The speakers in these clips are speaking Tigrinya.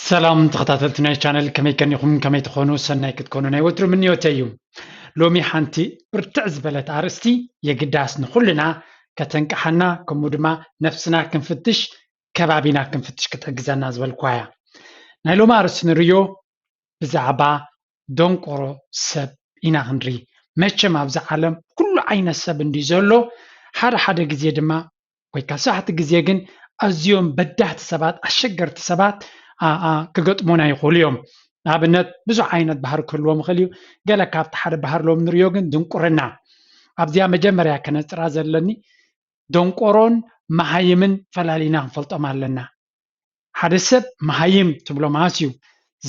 ሰላም ተኸታተልቲ ናይ ቻነል፣ ከመይ ከኒኹም? ከመይ ትኾኑ? ሰናይ ክትኮኑ ናይ ወትሩ ምንዮተይ እዩ። ሎሚ ሓንቲ ብርትዕ ዝበለት ኣርእስቲ የግዳስ ንኹልና ከተንቅሓና፣ ከምኡ ድማ ነፍስና ክንፍትሽ፣ ከባቢና ክንፍትሽ ክትሕግዘና ዝበልኳ እያ። ናይ ሎሚ ኣርእስቲ ንርእዮ ብዛዕባ ደንቆሮ ሰብ ኢና ክንርኢ። መቸም ኣብዛ ዓለም ኩሉ ዓይነት ሰብ እንድዩ ዘሎ፣ ሓደ ሓደ ግዜ ድማ ወይ ከሳሕቲ ግዜ ግን ኣዝዮም በዳህቲ ሰባት፣ ኣሸገርቲ ሰባት ክገጥሙና ይኽእሉ እዮም። ንኣብነት ብዙሕ ዓይነት ባህሪ ክህልዎም ይኽእል እዩ። ገለ ካብቲ ሓደ ባህሪ ሎም ንሪኦ ግን ድንቁርና። ኣብዚኣ መጀመርያ ከነፅራ ዘለኒ ደንቆሮን መሃይምን ፈላሊና ክንፈልጦም ኣለና። ሓደ ሰብ መሃይም ትብሎ ማለት እዩ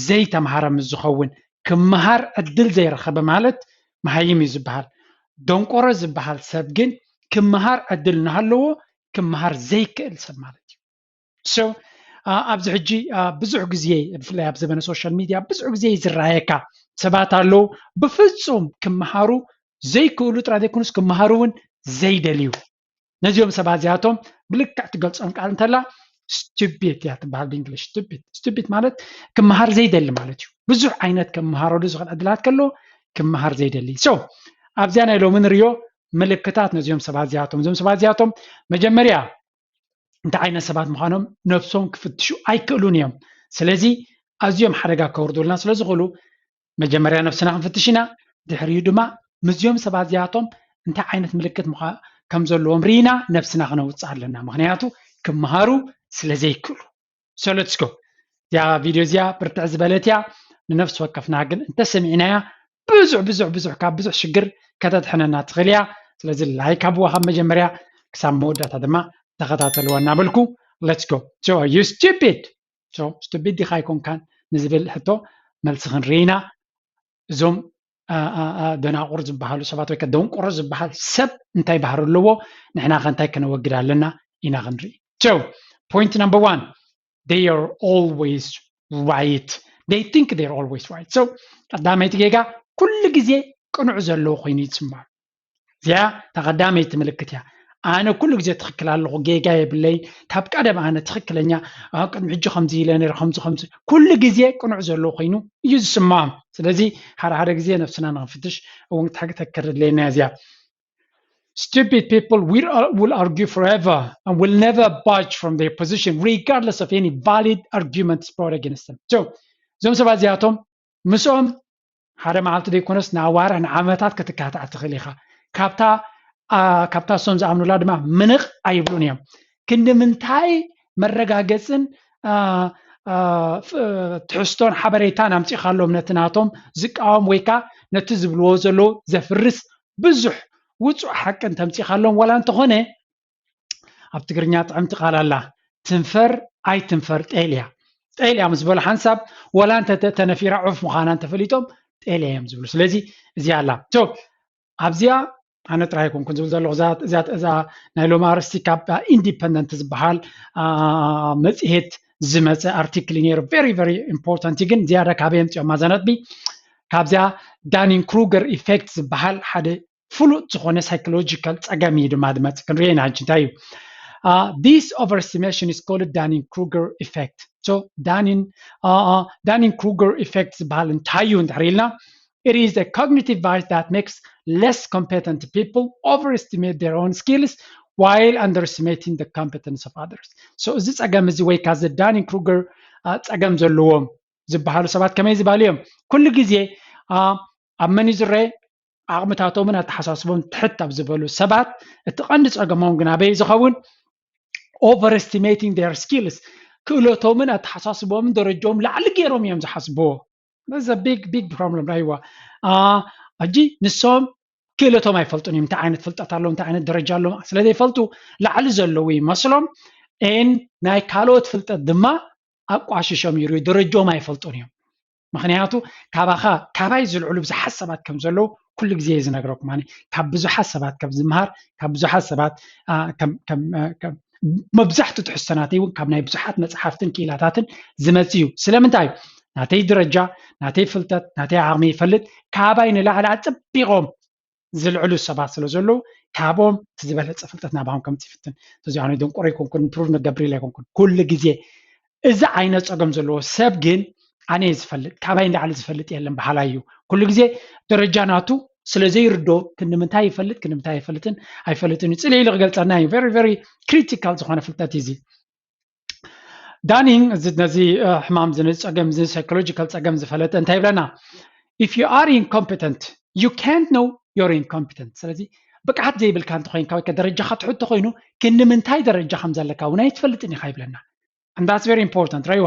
ዘይተምሃረ ምስ ዝኸውን፣ ክምሃር ዕድል ዘይረኸበ ማለት መሃይም እዩ ዝበሃል። ደንቆሮ ዝበሃል ሰብ ግን ክምሃር ዕድል እናሃለዎ ክምሃር ዘይክእል ሰብ ማለት እዩ። So ኣብዚ ሕጂ ብዙሕ ግዜ ብፍላይ ኣብ ዘበነ ሶሻል ሚድያ ብዙሕ ግዜ ዝረኣየካ ሰባት ኣለዉ ብፍፁም ክምሃሩ ዘይክእሉ ጥራይ ዘይኮኑስ ክምሃሩ እውን ዘይደልዩ። ነዚኦም ሰባት እዚኣቶም ብልክዕ ትገልፆም ቃል እንተላ ስቱፒድ እያ ትበሃል ብእንግሊሽ። ስቱፒድ ስቱፒድ ማለት ክምሃር ዘይደሊ ማለት እዩ። ብዙሕ ዓይነት ክምሃረሉ ዝኽእል ዕድላት ከሎ ክምሃር ዘይደሊ። So ኣብዚኣ ናይ ሎሚ ንሪኦ ምልክታት ነዚኦም ሰባት እዚኣቶም። እዞም ሰባት እዚኣቶም መጀመርያ እንታይ ዓይነት ሰባት ምዃኖም ነብሶም ክፍትሹ ኣይክእሉን እዮም። ስለዚ ኣዝዮም ሓደጋ ከውርዱልና ስለ ዝኽእሉ መጀመርያ ነብስና ክንፍትሽ ኢና። ድሕሪኡ ድማ ምስዚኦም ሰባት እዚኣቶም እንታይ ዓይነት ምልክት ከም ዘለዎም ርኢና ነብስና ክነውፅእ ኣለና። ምክንያቱ ክምሃሩ ስለ ዘይክእሉ። So let's go። እዚኣ ቪድዮ እዚኣ ብርትዕ ዝበለት እያ። ንነፍሲ ወከፍና ግን እንተሰሚዕናያ ብዙሕ ብዙሕ ብዙሕ ካብ ብዙሕ ሽግር ከተድሕነና ትኽእል እያ። ስለዚ ላይክ ሃብዋ ካብ መጀመርያ ክሳብ መወዳእታ ድማ ተኸታተልዋ እናበልኩ let's go። So you stupid። So stupid ዲኻ ኣይኮንካን ንዝብል ሕቶ መልሲ ክንርኢ ኢና። እዞም ደናቁር ዝበሃሉ ሰባት ወይ ደንቆሮ ዝበሃል ሰብ እንታይ ባህሪ ኣለዎ፣ ንሕና ከ እንታይ ከነወግድ ኣለና ኢና ክንርኢ። So point number one, they are always right. They think they're always right. So ቀዳመይቲ ጌጋ ኩሉ ግዜ ቅኑዕ ዘለዎ ኮይኑ ይስማዕ። እዚኣ እታ ቀዳመይቲ ምልክት እያ። ኣነ ኩሉ ግዜ ትኽክል ኣለኹ፣ ጌጋ የብለይ፣ ካብ ቀደም ኣነ ትኽክለኛ፣ ኣብ ቅድሚ ሕጂ ከምዚ ኢለ ነይረ፣ ከምዚ ከምዚ፣ ኩሉ ግዜ ቅኑዕ ዘለዎ ኮይኑ እዩ ዝስምዖም። ስለዚ ሓደ ሓደ ግዜ ነብስና ንኽንፍትሽ እውን ተክርድለየና እዚኣ። Stupid people will, will argue forever and will never budge from their position regardless of any valid arguments brought against them. So እዞም ሰባት እዚኣቶም ምስኦም ሓደ መዓልቲ ዘይኮነስ ንኣዋርሕ ንዓመታት ክትካታዕ ትኽእል ኢኻ። ካብታ ካብታ እሶም ዝኣምኑላ ድማ ምንቕ ኣይብሉን እዮም። ክንዲ ምንታይ መረጋገፅን ትሕዝቶን ሓበሬታን ኣምፂኻሎም ነቲ ናቶም ዝቃወም ወይ ከዓ ነቲ ዝብልዎ ዘለዉ ዘፍርስ ብዙሕ ውፁዕ ሓቂ እንተምፂኻሎም ዋላ እንተኾነ ኣብ ትግርኛ ጥዕምቲ ቃል ኣላ፣ ትንፈር ኣይትንፈር ጤል እያ። ጤል እያ ምስ በሉ ሓንሳብ ዋላ እንተ ተነፊራ ዑፍ ምዃና እንተፈሊጦም ጤል እያ እዮም ዝብሉ። ስለዚ እዚኣ ኣላ። ኣብዚኣ ኣነ ጥራይ ኣይኮንኩን ዝብል ዘለኹ እዛ ናይ ሎሚ ኣርእስቲ ካብ ኢንዲፐንደንት ዝበሃል መፅሄት ዝመፀ ኣርቲክል ነይሩ። Very very important ግን ዝያዳ ካበይ ኣምፂኦም ማዛ ነጥቢ ካብዚኣ ዳኒን ክሩገር ኢፌክት ዝበሃል ሓደ ፍሉጥ ዝኾነ ሳይኮሎጂካል ፀገም እዩ ድማ ዝመፅእ። ክንሪኦ ኢና ሕጂ እንታይ እዩ። This overestimation is called Dunning-Kruger effect. So Dunning Dunning-Kruger effect ዝበሃል እንታይ እዩ እንድሕር ኢልና it is a cognitive bias that makes less competent people overestimate their own skills while underestimating the competence of others. So እዚ ፀገም እዚ ወይ ከዓ እዚ ዳኒን ክሩገር ፀገም ዘለዎም ዝበሃሉ ሰባት ከመይ ዝበሃሉ እዮም? ኩሉ ግዜ ኣብ መን እዩ ዝረአ? ዓቕምታቶምን ኣተሓሳስቦም ትሕት ኣብ ዝበሉ ሰባት እቲ ቀንዲ ፀገሞም ግን ኣበይ ዝኸውን? Overestimating their skills፣ ክእለቶምን ኣተሓሳስቦምን ደረጃኦም ላዕሊ ገይሮም እዮም ዝሓስብዎ። That's a big big problem ራይዋ። ሕጂ ንሶም ክእለቶም ኣይፈልጡን እዮም። እንታይ ዓይነት ፍልጠት ኣለዎም፣ እንታይ ዓይነት ደረጃ ኣለዎም ስለ ዘይፈልጡ ላዕሊ ዘለዉ ይመስሎም። ን ናይ ካልኦት ፍልጠት ድማ ኣቋሽሾም ይርዩ፣ ደረጃኦም ኣይፈልጡን እዮም። ምክንያቱ ካባኻ ካባይ ዝልዕሉ ብዙሓት ሰባት ከም ዘለዉ ኩሉ ግዜ እየ ዝነግረኩም። ኣነ ካብ ብዙሓት ሰባት ከም ዝምሃር ካብ ብዙሓት ሰባት መብዛሕትኡ ትሕዝቶናተይ እውን ካብ ናይ ብዙሓት መፅሓፍትን ክኢላታትን ዝመፅ እዩ። ስለምንታይ? ናተይ ደረጃ፣ ናተይ ፍልጠት፣ ናተይ ዓቕሚ ይፈልጥ። ካባይ ንላዕሊ ኣፀቢቖም ዝልዕሉ ሰባት ስለ ዘለዉ ካብኦም እቲ ዝበለፀ ፍልጠት ናባኹም ከምፅእ ይፍትን። ስለዚ ኣነ ደንቆሮ ኣይኮንኩን፣ ፕሩቭ ንገብር ኢለ ኣይኮንኩን። ኩሉ ግዜ እዚ ዓይነት ፀገም ዘለዎ ሰብ ግን ኣነ ዝፈልጥ ካባይ እንዳዓለ ዝፈልጥ የለን በሃላይ እዩ። ኩሉ ግዜ ደረጃ ናቱ ስለ ዘይርዶ ክንምንታይ ይፈልጥ ክንምንታይ ይፈልጥን ኣይፈልጥን እዩ። ፅልኢ ኢሉ ክገልፀና እዩ። Very very critical ዝኾነ ፍልጠት እዩ እዚ። ዳኒንግ ነዚ ሕማም እዚ ፀገም እዚ ሳይኮሎጂካል ፀገም ዝፈለጠ እንታይ ይብለና? If you are incompetent, you can't know you're incompetent. ስለዚ ብቅዓት ዘይብልካ እንተኮይንካ ወይ ደረጃካ ትሕቶ ኮይኑ ክንምንታይ ደረጃ ከም ዘለካ እውን ኣይትፈልጥን ኢካ ይብለና። And that's very important. ረይዋ,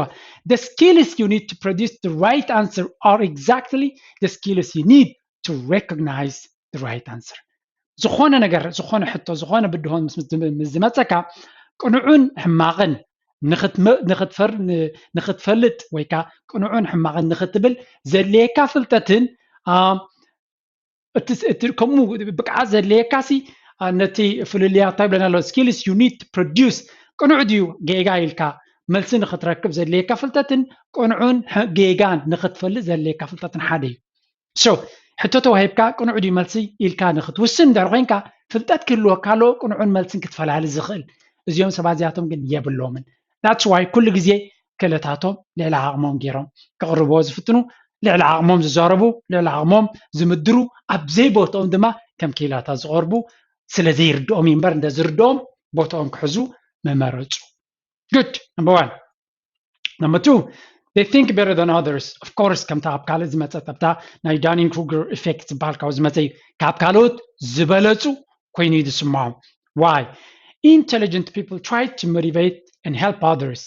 the skills you need to produce the right answer are exactly the skills you need to recognize the right answer. ዝኾነ ነገር ዝኾነ ሕቶ ዝኾነ ብድሆን ምስ ዝመፀካ ቅኑዑን ሕማቕን ንክትፈልጥ ወይ ከዓ ቅኑዑን ሕማቕን ንክትብል ዘድልየካ ፍልጠትን ከምኡ ብቅዓት ዘድልየካ ሲ ነቲ ፍልልያት እንታይ ብለና ኣሎ? Skills you need to produce ቅኑዕ ድዩ ጌጋ ኢልካ መልሲ ንክትረክብ ዘድልየካ ፍልጠትን ቅኑዑን ጌጋን ንክትፈልጥ ዘድልየካ ፍልጠትን ሓደ እዩ። So ሕቶ ተዋሂብካ ቅኑዕ ድዩ መልሲ ኢልካ ንክትውስን እንድሕር ኮይንካ ፍልጠት ክህልወካ ኣለዎ ቅኑዕን መልስን ክትፈላሊ ዝኽእል። እዚኦም ሰባት እዚኣቶም ግን የብሎምን። That's why ኩሉ ግዜ ክእለታቶም ልዕሊ ዓቕሞም ገይሮም ክቕርብዎ ዝፍትኑ፣ ልዕሊ ዓቕሞም ዝዛረቡ፣ ልዕሊ ዓቕሞም ዝምድሩ፣ ኣብ ዘይቦትኦም ድማ ከም ክኢላታት ዝቐርቡ ስለ ዘይርድኦም እዩ እምበር እንተ ዝርድኦም ቦትኦም ክሕዙ ምመረፁ። Good. Number one. Number two, they think better than others. Of course ከምታ ኣብ ካልእ ዝመፀት ኣብታ ናይ Dunning-Kruger effect ዝበሃል ካብ ዝመፀ እዩ። ካብ ካልኦት ዝበለፁ ኮይኑ እዩ ዝስምዖም። Why? Intelligent people try to motivate and help others.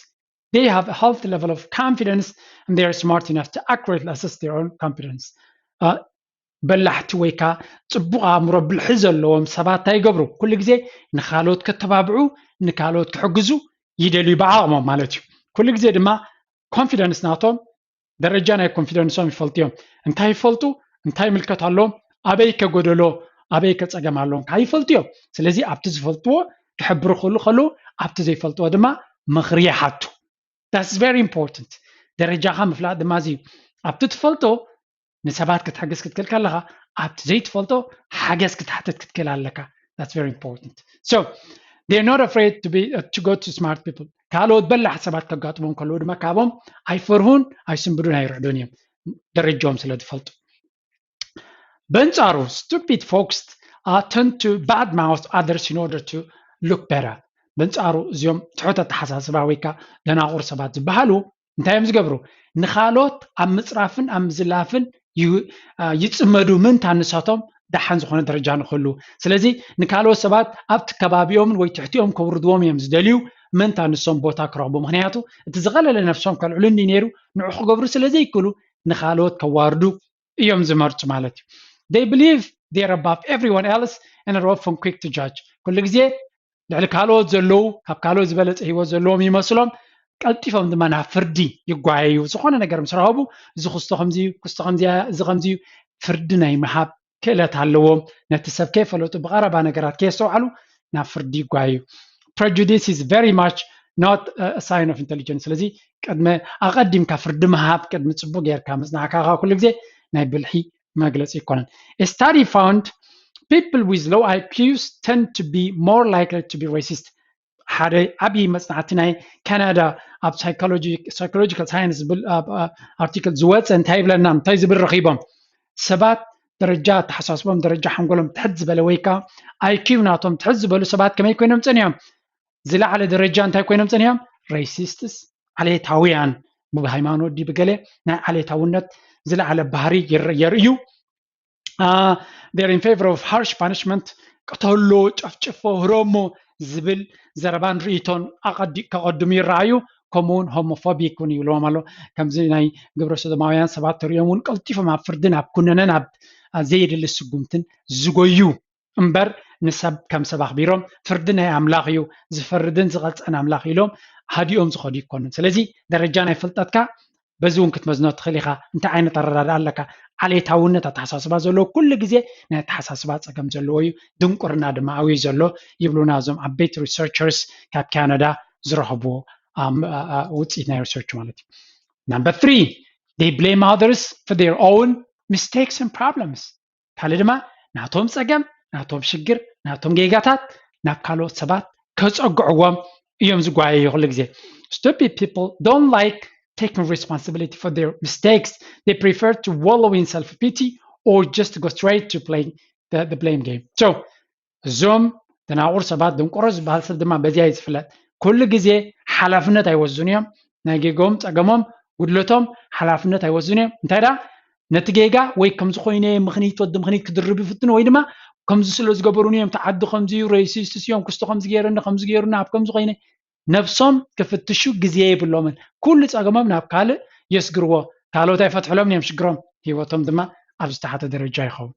They have a healthy level of confidence and they are smart enough to accurately assess their own competence. በላሕቲ ወይ ከዓ ፅቡቕ ኣእምሮ ብልሒ ዘለዎም ሰባት እንታይ ይገብሩ? ኩሉ ግዜ ንካልኦት ከተባብዑ፣ ንካልኦት ክሕግዙ ይደልዩ፣ ብዓቕሞም ማለት እዩ። ኩሉ ግዜ ድማ ኮንፊደንስ ናቶም፣ ደረጃ ናይ ኮንፊደንሶም ይፈልጡ እዮም። እንታይ ይፈልጡ? እንታይ ምልከት ኣለዎም? ኣበይ ከጎደሎ፣ ኣበይ ከፀገም ኣለዎም ከዓ ይፈልጡ እዮም። ስለዚ ኣብቲ ዝፈልጥዎ ክሕብሩ ክኽእሉ ከለዉ ኣብቲ ዘይፈልጥዎ ድማ ምኽሪ ይሓቱ። That's very important. ደረጃኻ ምፍላጥ ድማ እዚ እዩ። ኣብቲ ትፈልጦ ንሰባት ክትሕግዝ ክትክእል ከለኻ ኣብቲ ዘይትፈልጦ ሓገዝ ክትሓትት ክትክእል ኣለካ። That's very important. So they're not afraid to be uh, to go to smart people. ካልኦት በላሕ ሰባት ከጋጥሞም ከለዉ ድማ ካብኦም ኣይፈርሁን ኣይስንብዱን ኣይርዕዱን እዮም፣ ደረጃኦም ስለ ዝፈልጡ። በንጻሩ stupid folks uh, tend to badmouth others in order to look better. በንጻሩ እዚኦም ትሑት ኣተሓሳስባ ወይ ከዓ ደናቑር ሰባት ዝበሃሉ እንታይ እዮም ዝገብሩ? ንኻልኦት ኣብ ምፅራፍን ኣብ ምዝላፍን ይፅመዱ፣ ምንታ ንሳቶም ደሓን ዝኾነ ደረጃ ንክህሉ። ስለዚ ንካልኦት ሰባት ኣብቲ ከባቢኦምን ወይ ትሕቲኦም ከውርድዎም እዮም ዝደልዩ፣ ምንታ ንሶም ቦታ ክረኽቡ። ምክንያቱ እቲ ዝቐለለ ነብሶም ከልዕሉ እንዲ ነይሩ ንዑ ክገብሩ ስለ ዘይክእሉ ንካልኦት ከዋርዱ እዮም ዝመርፁ ማለት እዩ። They believe they're above everyone else and are often quick to judge. ኩሉ ግዜ ልዕሊ ካልኦት ዘለዉ ካብ ካልኦት ዝበለፀ ሂወት ዘለዎም ይመስሎም፣ ቀልጢፎም ድማ ናብ ፍርዲ ይጓየዩ። ዝኾነ ነገር ምስ ረኸቡ እዚ ክስቶ ከምዚ እዩ፣ ክስቶ ከምዚ እዚ ከምዚ እዩ፣ ፍርዲ ናይ ምሃብ ክእለት ኣለዎም። ነቲ ሰብ ከይፈለጡ ብቐረባ ነገራት ከየስተውዓሉ ናብ ፍርዲ ይጓየዩ። Prejudice is very much not a sign of intelligence. ስለዚ ቅድሚ ኣቐዲምካ ፍርዲ ምሃብ ቅድሚ ፅቡቅ ጌርካ ምፅናዕካ ከዓ ኩሉ ግዜ ናይ ብልሒ መግለፂ ኣይኮነን። A study found people with low I Qs tend to be more likely to be racist. ሓደ ዓብዪ መፅናዕቲ ናይ ካናዳ ኣብ psychological science ዝብል ኣርቲክል ዝወፀ እንታይ ይብለና? እንታይ ዝብል ረኺቦም? ሰባት ደረጃ ኣተሓሳስቦም ደረጃ ሓንጎሎም ትሕት ዝበለ ወይ ከዓ I Q ናቶም ትሕት ዝበሉ ሰባት ከመይ ኮይኖም ፀኒሖም? ዝለዓለ ደረጃ እንታይ ኮይኖም ፀኒሖም? Racists፣ ዓሌታውያን፣ ብሃይማኖት ድዩ ብገለ ናይ ዓሌታውነት ዝለዓለ ባህሪ የርእዩ። They're in favor of harsh punishment፣ ቅተሎ፣ ጨፍጭፎ፣ ህረሞ ዝብል ዘረባን ርእይቶን ከቐድሙ ይረኣዩ። ከምኡውን ሆሞፎቢክ እውን ይብልዎም ኣሎ። ከምዚ ናይ ግብረ ሰዶማውያን ሰባት ተሪኦም እውን ቀልጢፎም ኣብ ፍርድን ኣብ ኩነነን ኣብ ዘየድሊ ስጉምትን ዝጎዩ እምበር ንሰብ ከም ሰብ ኣኽቢሮም ፍርዲ ናይ ኣምላኽ እዩ ዝፈርድን ዝቐፅዕን ኣምላኽ ኢሎም ሃዲኦም ዝኸዱ ይኮኑን። ስለዚ ደረጃ ናይ ፍልጠትካ በዚ እውን ክትመዝኖ ትኽእል ኢኻ። እንታይ ዓይነት ኣረዳድኣ ኣለካ? ዓሌታውነት ኣተሓሳስባ ዘለዎ ኩሉ ግዜ ናይ ኣተሓሳስባ ፀገም ዘለዎ እዩ። ድንቁርና ድማ ኣብዩ ዘሎ ይብሉና እዞም ዓበይቲ researchers ካብ ካናዳ ዝረኸብዎ ውፅኢት ናይ research ማለት እዩ። Number three, they blame others for their own mistakes and problems. ካልእ ድማ ናቶም ፀገም፣ ናቶም ሽግር፣ ናቶም ጌጋታት ናብ ካልኦት ሰባት ከፀግዕዎም እዮም ዝጓየዩ ኩሉ ግዜ። Stupid people don't like taking responsibility for their mistakes. They prefer to wallow in self-pity or just go straight to playing the, the blame game. So እዞም ደናቑር ሰባት፣ ደንቆሮ ዝበሃል ሰብ ድማ በዚኣ እዩ ዝፍለጥ። ኩሉ ግዜ ሓላፍነት ኣይወስዱን እዮም። ናይ ጌጎም፣ ጸገሞም፣ ጉድለቶም ሓላፍነት ኣይወስዱን እዮም። እንታይ ደኣ ነቲ ጌጋ ወይ ከምዚ ኮይነ ምኽኒት ወዲ ምኽኒት ክድርብ ይፍትኑ ወይ ድማ ከምዚ ስለ ዝገበሩኒ እዮም፣ ተዓዲ ከምዚ እዩ፣ ሬሲስት እዮም፣ ክስቶ ከምዚ ገይረኒ፣ ከምዚ ገይሩና፣ ኣብ ከምዚ ኮይነ ነብሶም ክፍትሹ ግዜ የብሎምን። ኩሉ ጸገሞም ናብ ካልእ የስግርዎ። ካልኦት ኣይፈትሕሎምን እዮም ሽግሮም። ህይወቶም ድማ ኣብ ዝተሓተ ደረጃ ይኸውን።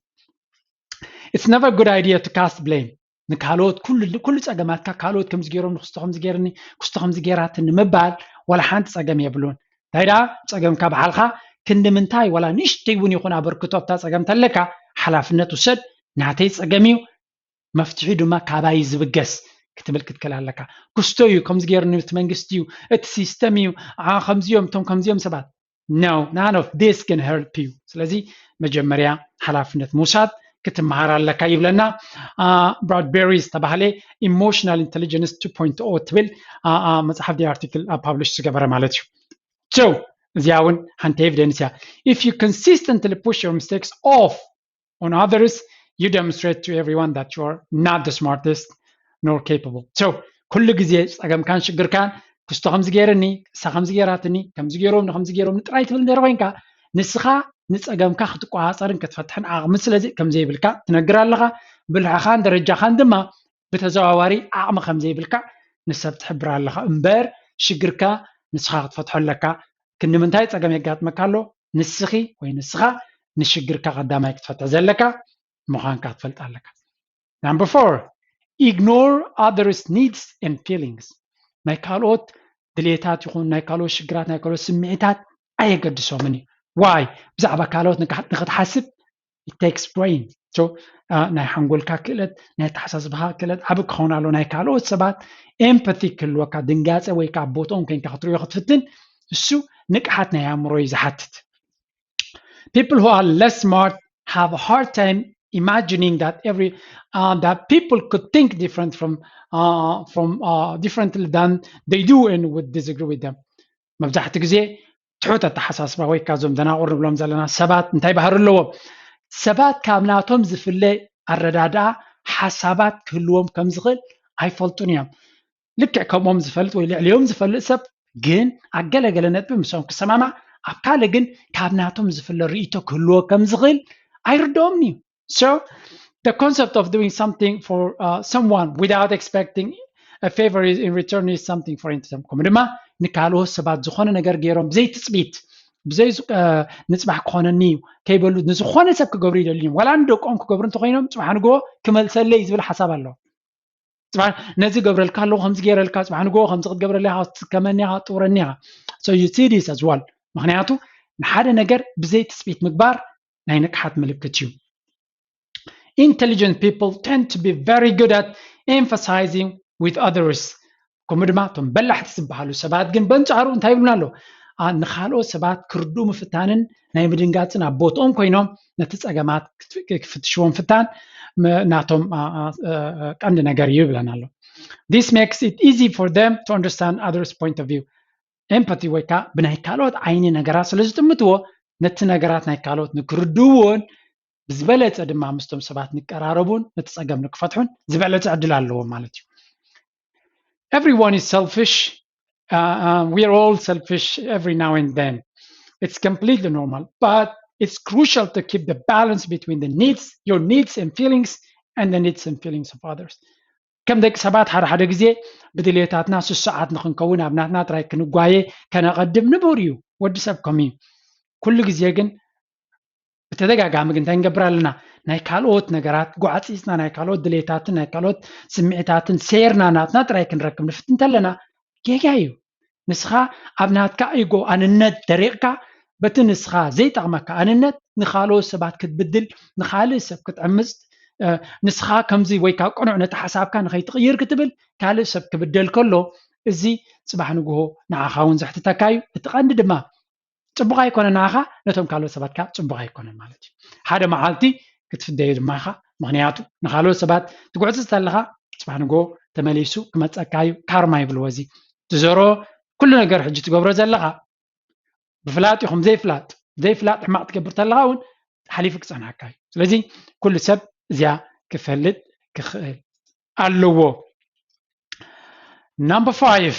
It's never a good idea to cast blame. ንካልኦት ኩሉ ኩሉ ጸገማትካ ካልኦት ከምዚ ገይሮም ንክስቶ ከምዚ ገይርኒ ክስቶ ከምዚ ገይራትኒ ምባል ዋላ ሓንቲ ጸገም የብሉን። እንታይ ደኣ ጸገምካ ባዕልኻ ክንዲ ምንታይ ዋላ ንእሽተይ እውን ይኹን ኣበርክቶ ኣብታ ጸገም ተለካ ሓላፍነት ውሰድ። ናተይ ጸገም እዩ፣ መፍትሒ ድማ ካባይ ዝብገስ ክትብል ክትክእል ኣለካ። ክስቶ እዩ ከምዚ ገይርኒ እቲ መንግስቲ እዩ እቲ ሲስተም እዩ ዓ- ከምዚኦም እቶም ከምዚኦም ሰባት no, none of this can help you. ስለዚ መጀመርያ ሓላፍነት ምውሳድ ክትመሃር ኣለካ ይብለና ብራድበሪ ዝተባህለ ኢሞሽናል ኢንቴሊጀንስ two point o ትብል መፅሓፍ ኣርቲክል ፓብሊሽ ዝገበረ ማለት እዩ። So እዚኣ እውን ሓንቲ ኤቪደንስ እያ። If you consistently push your mistakes off on others, you demonstrate to everyone that you are not the smartest nor capable. So ኩሉ ግዜ ፀገምካን ሽግርካን ክስቶ ከምዚ ገይርኒ፣ እሳ ከምዚ ገይራትኒ፣ ከምዚ ገይሮምኒ፣ ከምዚ ገይሮምኒ ጥራይ ትብል እንድሕር ኮይንካ ንስኻ ንፀገምካ ክትቆፃፀርን ክትፈትሕን ዓቕሚ ስለዚ ከምዘይብልካ ትነግር ኣለኻ። ብልሕኻን ደረጃኻን ድማ ብተዘዋዋሪ ዓቕሚ ከምዘይብልካ ንሰብ ትሕብር ኣለኻ እምበር ሽግርካ ንስኻ ክትፈትሖ ኣለካ። ክንዲ ምንታይ ፀገም የጋጥመካ ኣሎ? ንስኺ ወይ ንስኻ ንሽግርካ ቀዳማይ ክትፈትሕ ዘለካ ምዃንካ ክትፈልጥ ኣለካ። Number four, ignore others needs and feelings. ናይ ካልኦት ድሌታት ይኹን ናይ ካልኦት ሽግራት ናይ ካልኦት ስምዒታት ኣየገድሶምን እዩ። Why? ብዛዕባ ካልኦት ንክትሓስብ it takes brain. So ናይ ሓንጎልካ ክእለት ናይ ኣተሓሳስባኻ ክእለት ዓቢ ክኸውን ኣሎ። ናይ ካልኦት ሰባት ኤምፓቲ ክህልወካ ድንጋፀ ወይ ከዓ ቦትኦም ኮይንካ ክትሪኦ ክትፍትን እሱ ንቅሓት ናይ ኣእምሮ እዩ ዝሓትት። People who are less smart have a hard time imagining that every uh, that people could think different from uh, from uh, differently than they do and would disagree with them. መብዛሕትኡ ግዜ ትሑት ኣተሓሳስባ ወይ ካብዞም ደናቑር ንብሎም ዘለና ሰባት እንታይ ባህሪ ኣለዎም? ሰባት ካብ ናቶም ዝፍለ ኣረዳድኣ ሓሳባት ክህልዎም ከም ዝኽእል ኣይፈልጡን እዮም። ልክዕ ከምኦም ዝፈልጥ ወይ ልዕሊኦም ዝፈልጥ ሰብ ግን ኣብ ገለገለ ነጥቢ ምስኦም ክሰማማዕ ኣብ ካልእ ግን ካብ ናቶም ዝፍለ ርእይቶ ክህልዎ ከም ዝኽእል ኣይርድኦምን እዩ። So the concept of doing something for uh, someone without expecting a favor is in return is something for them. ከምኡ ድማ ንካልኦት ሰባት ዝኾነ ነገር ገይሮም ብዘይ ትፅቢት ብዘይ ንፅባሕ ክኾነኒ እዩ ከይበሉ ንዝኾነ ሰብ ክገብሩ ይደልዩ እዮም። ዋላ ንደቆም ክገብሩ እንተኮይኖም ፅባሕ ንግሆ ክመልሰለይ ዝብል ሓሳብ ኣለዎ። ፅባሕ ነዚ ገብረልካ ኣለዎ ከምዚ ገይረልካ ፅባሕ ንግሆ ከምዚ ክትገብረለይ ክትስከመኒ ኢኻ ክትጥውረኒ ኢኻ። So you see this as well. ምክንያቱ ንሓደ ነገር ብዘይ ትፅቢት ምግባር ናይ ንቅሓት ምልክት እዩ። Intelligent people tend to be very good at emphasizing with others. ከምኡ ድማ እቶም በላሕቲ ዝበሃሉ ሰባት ግን በንፃሩ እንታይ ይብሉና ኣለዉ? ንካልኦት ሰባት ክርድኡ ምፍታንን ናይ ምድንጋፅን ኣብ ቦትኦም ኮይኖም ነቲ ፀገማት ክፍትሽዎም ፍታን ናቶም ቀንዲ ነገር እዩ ይብለና ኣሎ። This makes it easy for them to understand others point of view. ኤምፓቲ ወይ ከዓ ብናይ ካልኦት ዓይኒ ነገራት ስለ ዝጥምትዎ ነቲ ነገራት ናይ ካልኦት ንክርድእዎን ብዝበለፀ ድማ ምስቶም ሰባት ንቀራረቡን ነቲ ፀገም ንክፈትሑን ዝበለፀ ዕድል ኣለዎም ማለት እዩ። Everyone is selfish. Uh, uh, we are all selfish every now and then. It's completely normal, but it's crucial to keep the balance between the needs, your needs and feelings, and the needs and feelings of others. ከም ደቂ ሰባት ሓደ ሓደ ግዜ ብድሌታትና ስሱዓት ንክንከውን ኣብ ናትና ጥራይ ክንጓየ ከነቐድም ንቡር እዩ። ወዲ ሰብ ከምኡ እዩ። ኩሉ ግዜ ግን ብተደጋጋሚ ግን እንታይ ንገብር ኣለና? ናይ ካልኦት ነገራት ጓዕፂፅና ናይ ካልኦት ድሌታትን ናይ ካልኦት ስምዒታትን ሴርና ናትና ጥራይ ክንረክብ ንፍትን እንተለና ጌጋ እዩ። ንስኻ ኣብ ናትካ ኢጎ ኣንነት ደሪቕካ በቲ ንስኻ ዘይጠቕመካ ኣንነት ንኻልኦት ሰባት ክትብድል ንኻልእ ሰብ ክትዕምፅ ንስኻ ከምዚ ወይ ካብ ቅኑዕ ነቲ ሓሳብካ ንኸይትቕይር ክትብል ካልእ ሰብ ክብደል ከሎ እዚ ፅባሕ ንግሆ ንዓኻ እውን ዘሕትተካ እዩ። እቲ ቀንዲ ድማ ፅቡቕ ኣይኮነ ንዓኻ ነቶም ካልኦት ሰባት ከዓ ፅቡቕ ኣይኮነን ማለት እዩ። ሓደ መዓልቲ ክትፍደዩ ድማ ኢኻ። ምክንያቱ ንካልኦት ሰባት ትጉዕፅፅ ተለኻ ፅባሕ ንግሆ ተመሊሱ ክመፀካ እዩ። ካርማ ይብልዎ እዚ ትዘሮ ኩሉ ነገር ሕጂ ትገብሮ ዘለኻ ብፍላጥ ይኹን ዘይፍላጥ ዘይፍላጥ ሕማቕ ትገብር ተለኻ እውን ሓሊፉ ክፀናካ እዩ። ስለዚ ኩሉ ሰብ እዚኣ ክፈልጥ ክኽእል ኣለዎ። Number five,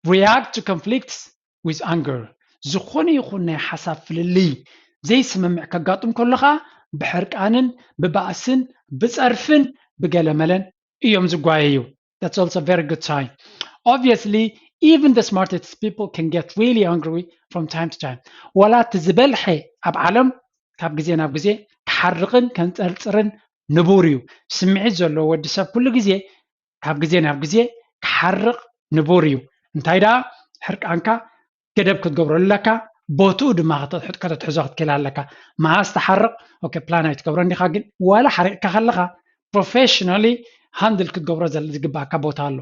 react to conflicts with anger. ዝኾነ ይኹን ናይ ሓሳብ ፍልልይ ዘይስምምዕ ከጋጥም ከሎ ከዓ ብሕርቃንን ብባእስን ብፀርፍን ብገለመለን እዮም ዝጓየዩ። That's also a very good sign. Obviously, even the smartest people can get really angry from time to time. ዋላ እቲ ዝበልሐ ኣብ ዓለም ካብ ግዜ ናብ ግዜ ክሓርቕን ከንፀርፅርን ንቡር እዩ። ስምዒት ዘለዎ ወዲ ሰብ ኩሉ ግዜ ካብ ግዜ ናብ ግዜ ክሓርቕ ንቡር እዩ። እንታይ ደኣ ሕርቃንካ ገደብ ክትገብረሉ ኣለካ፣ ቦትኡ ድማ ከተትሕዞ ክትክእል ኣለካ። መዓስ ትሓርቕ ኦኬ ፕላን ኣይትገብሮ እንዲኻ፣ ግን ዋላ ሓሪቕካ ከለኻ ፕሮፌሽናሊ ሃንድል ክትገብሮ ዝግባእካ ቦታ ኣሎ።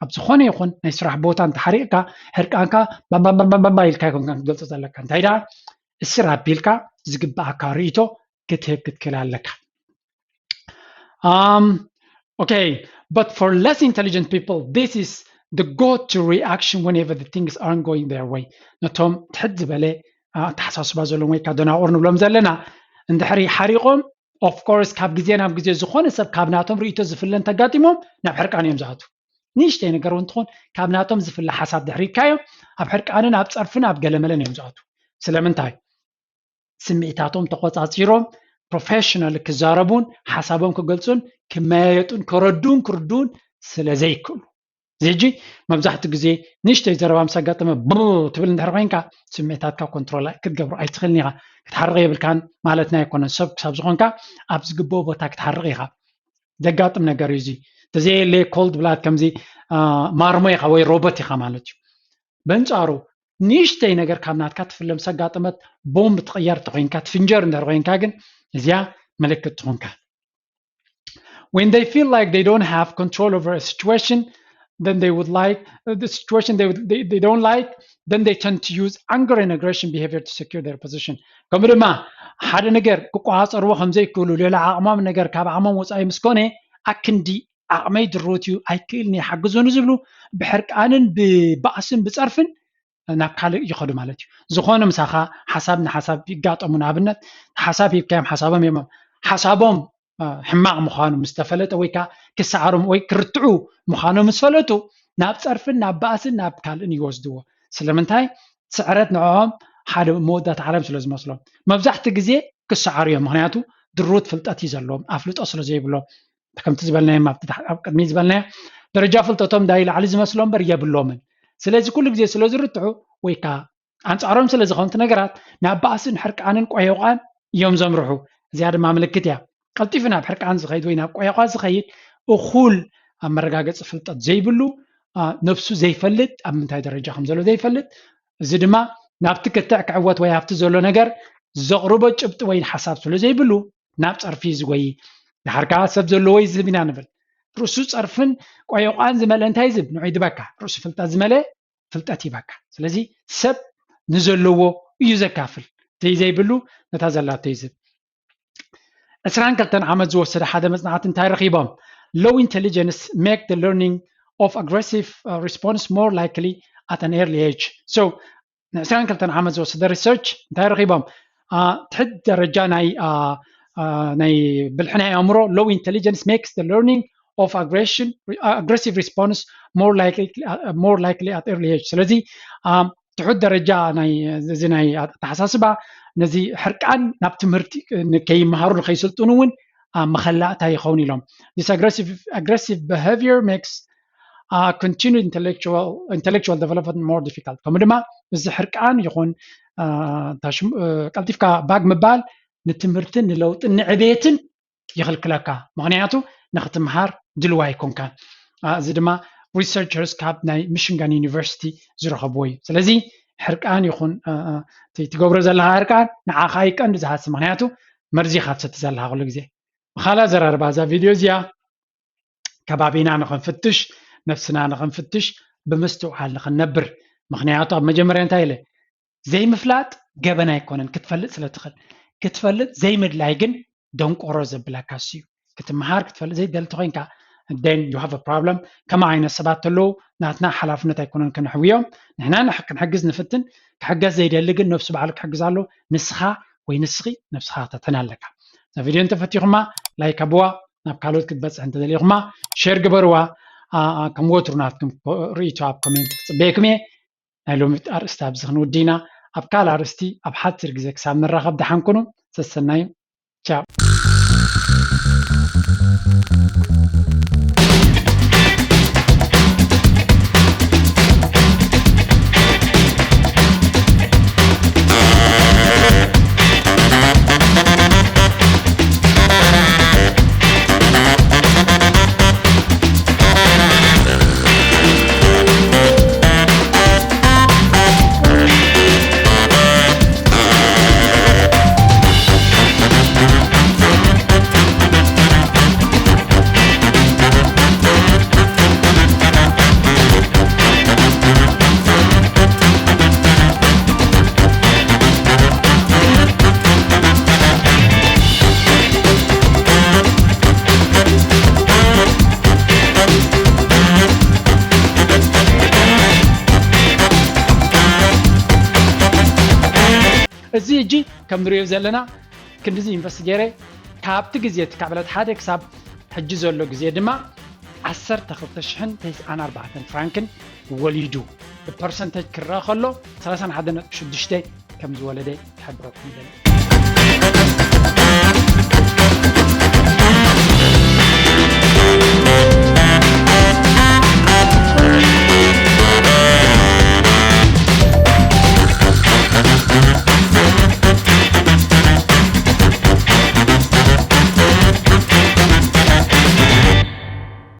ኣብ ዝኾነ ይኹን ናይ ስራሕ ቦታ እንተሓሪቕካ ሕርቃንካ ባባባባባ ኢልካ ኣይኮንካን ክትገልጾ ዘለካ። እንታይ ደኣ እስር ኣቢልካ ዝግባእካ ርእይቶ ክትህብ ክትክእል ኣለካ። Um, okay, but for less intelligent people, this is the go-to reaction whenever the things aren't going their way. ነቶም ትሕት ዝበለ ኣተሓሳስባ ዘለዎም ወይ ከዓ ደናቑር ንብሎም ዘለና እንድሕሪ ሓሪቖም፣ of course ካብ ግዜ ናብ ግዜ ዝኾነ ሰብ ካብ ናቶም ርእይቶ ዝፍለ እንተጋጢሞም ናብ ሕርቃን እዮም ዝኣትዉ። ንእሽተይ ነገር እውን ትኾን ካብ ናቶም ዝፍለ ሓሳብ ድሕሪካዮም ኣብ ሕርቃንን ኣብ ፀርፍን ኣብ ገለመለን እዮም ዝኣትዉ። ስለምንታይ? ስምዒታቶም ተቆፃፂሮም ፕሮፌሽናል ክዛረቡን ሓሳቦም ክገልፁን ክመያየጡን ከረዱን ክርዱን ስለ ዘይክእሉ። እዚ ሕጂ መብዛሕትኡ ግዜ ንእሽተይ ዘረባ ምስ ኣጋጠመ ብ ትብል እንድሕር ኮይንካ ስምዒታትካ ኮንትሮል ክትገብሮ ኣይትኽእልን ኢኻ። ክትሓርቕ የብልካን ማለትና ኣይኮነን። ሰብ ክሳብ ዝኾንካ ኣብ ዝግብኦ ቦታ ክትሓርቕ ኢኻ። ዘጋጥም ነገር እዩ። እዚ ተዘየለ ኮልድ ብላድ ከምዚ ማርሞ ኢኻ ወይ ሮቦት ኢኻ ማለት እዩ። በንፃሩ ንእሽተይ ነገር ካብ ናትካ ትፍለ ምስ ኣጋጠመት ቦምብ ትቕየር ተኮይንካ ትፍንጀር እንድሕር ኮይንካ ግን እዚኣ ምልክት ትኾንካ። When they feel like they don't have control over a situation, then they would like uh, the situation they, would, they, they don't like, then they tend to use anger and aggression behavior to secure their position. ከምኡ ድማ ሓደ ነገር ክቆፃፀርዎ ከም ዘይክእሉ ሌላ ዓቕሞም ነገር ካብ ዓቕሞም ወፃኢ ምስ ኮነ ኣክንዲ ዓቕመይ ድሩት እዩ ኣይክእልን እየ ሓግዙኒ ዝብሉ ብሕርቃንን ብባእስን ብፀርፍን ናብ ካልእ ይኸዱ ማለት እዩ። ዝኾነ ምሳኻ ሓሳብ ንሓሳብ ይጋጠሙ። ንኣብነት ሓሳብ ሂብካዮም ሓሳቦም እዮም ሓሳቦም ሕማቕ ምዃኑ ምስ ተፈለጠ ወይ ከዓ ክሰዓሮም ወይ ክርትዑ ምዃኖም ምስ ፈለጡ ናብ ፀርፍን ናብ ባእስን ናብ ካልእን ይወስድዎ። ስለምንታይ? ስዕረት ንዕኦም ሓደ መወዳእታ ዓለም ስለ ዝመስሎም መብዛሕትኡ ግዜ ክሰዓሩ እዮም። ምክንያቱ ድሩት ፍልጠት እዩ ዘለዎም፣ ኣፍልጦ ስለ ዘይብሎም። ከምቲ ዝበልናዮ ኣብ ቅድሚ ዝበልናዮ ደረጃ ፍልጠቶም ዳይ ላዕሊ ዝመስሎ እምበር የብሎምን። ስለዚ ኩሉ ግዜ ስለ ዝርትዑ ወይ ከዓ ኣንፃሮም ስለ ዝኾኑ እቲ ነገራት ናብ ባእስን ሕርቃንን ቆየቋን እዮም ዘምርሑ። እዚኣ ድማ ምልክት እያ። ቀልጢፉ ናብ ሕርቃን ዝኸይድ ወይ ናብ ቆየቋ ዝኸይድ እኹል ኣብ መረጋገፂ ፍልጠት ዘይብሉ፣ ነብሱ ዘይፈልጥ፣ ኣብ ምንታይ ደረጃ ከም ዘሎ ዘይፈልጥ፣ እዚ ድማ ናብቲ ክትዕ ክዕወት ወይ ኣብቲ ዘሎ ነገር ዘቕርቦ ጭብጢ ወይ ሓሳብ ስለ ዘይብሉ ናብ ፀርፊ ዝጎይ። ድሓር ከዓ ሰብ ዘለዎ ይዝህብ ኢና ንብል። ርእሱ ፀርፍን ቆየቋን ዝመለ እንታይ ይዝብ ንዑ ይድበካ። ርእሱ ፍልጠት ዝመለ ፍልጠት ይበካ። ስለዚ ሰብ ንዘለዎ እዩ ዘካፍል፣ እቲ ዘይብሉ ነታ ዘላቶ ይዝብ። ዕስራን ክልተን ዓመት ዝወሰደ ሓደ መፅናዕቲ እንታይ ረኺቦም? Low intelligence make the learning of aggressive uh, response more likely at an early age. So ንዕስራን ክልተን ዓመት ዝወሰደ ሪሰርች እንታይ ረኺቦም? ትሕት ደረጃ ናይ ናይ ብልሒ ናይ ኣእምሮ low intelligence makes the learning of aggression aggressive response more likely more likely at early age። ስለዚ ትሑት ደረጃ ናይ እዚ ናይ ኣተሓሳስባ ነዚ ሕርቃን ናብ ትምህርቲ ከይመሃሩ ንከይስልጥኑ እውን መኸላእታ ይኸውን ኢሎም። This aggressive aggressive behavior makes uh, continue intellectual intellectual development more difficult። ከምኡ ድማ እዚ ሕርቃን ይኹን ቀልጢፍካ ባግ ምባል ንትምህርትን ንለውጥን ንዕቤትን ይኽልክለካ። ምኽንያቱ ንክትምሃር ድልዋ ኣይኮንካን። እዚ ድማ ሪሰርቸርስ ካብ ናይ ሚሽንጋን ዩኒቨርሲቲ ዝረኸብዎ እዩ። ስለዚ ሕርቃን ይኹን ትገብሮ ዘለካ ሕርቃን ንዓኻ ይቀንዲ ዝሃሲ። ምኽንያቱ መርዚ ኢኻ ትሰቲ ዘለካ ኩሉ ግዜ። ብኻልእ ኣዘራርባ እዛ ቪድዮ እዚኣ ከባቢና ንኽንፍትሽ፣ ነብስና ንኽንፍትሽ፣ ብምስትውዓል ንኽንነብር። ምኽንያቱ ኣብ መጀመርያ እንታይ ኢለ ዘይምፍላጥ ገበን ኣይኮነን ክትፈልጥ ስለ ትኽእል። ክትፈልጥ ዘይምድላይ ግን ደንቆሮ ዘብለካ እሱ እዩ። ክትምሃር ክትፈልጥ ዘይደሊ ተኮይንካ then you have a problem። ከማ ዓይነት ሰባት ተለዉ ናትና ሓላፍነት ኣይኮነን ከነሕውዮም። ንሕና ንሕ- ክንሕግዝ ንፍትን። ክሕገዝ ዘይደሊ ግን ነብሱ ባዕሉ ክሕግዝ ኣሎ። ንስኻ ወይ ንስኺ ነብስኻ ተተን ኣለካ። እዛ ቪድዮ እንተፈቲኹማ ላይክ ኣብዋ። ናብ ካልኦት ክትበፅሕ እንተደሊኹማ ሼር ግበርዋ። ኣ- ኣ- ከም ወትሩ ናትኩም ኮ- ርእይቶ ኣብ ኮሜንት ክፅበየኩም እየ። ናይ ሎሚ ኣርእስቲ ኣብዚ ክንውዲ ኢና። ኣብ ካልእ ኣርእስቲ ኣብ ሓፂር ግዜ ክሳብ ንራኸብ ደሓን ኩኑ። ሰሰናዩ። ቻው። እዚ ሕጂ ከም ንሪኦ ዘለና ክንድዚ ኢንቨስት ገይረ። ካብቲ ግዜ እቲ ካብ ዕለት ሓደ ክሳብ ሕጂ ዘሎ ግዜ ድማ ዓሰርተ ክልተ ሽሕን ተስዓን ኣርባዕተን ፍራንክን ወሊዱ። ብፐርሰንተጅ ክረአ ከሎ ሰላሳን ሓደ ነጥቢ ሽዱሽተ ከም ዝወለደ ክሕብረኩም ይደሊ።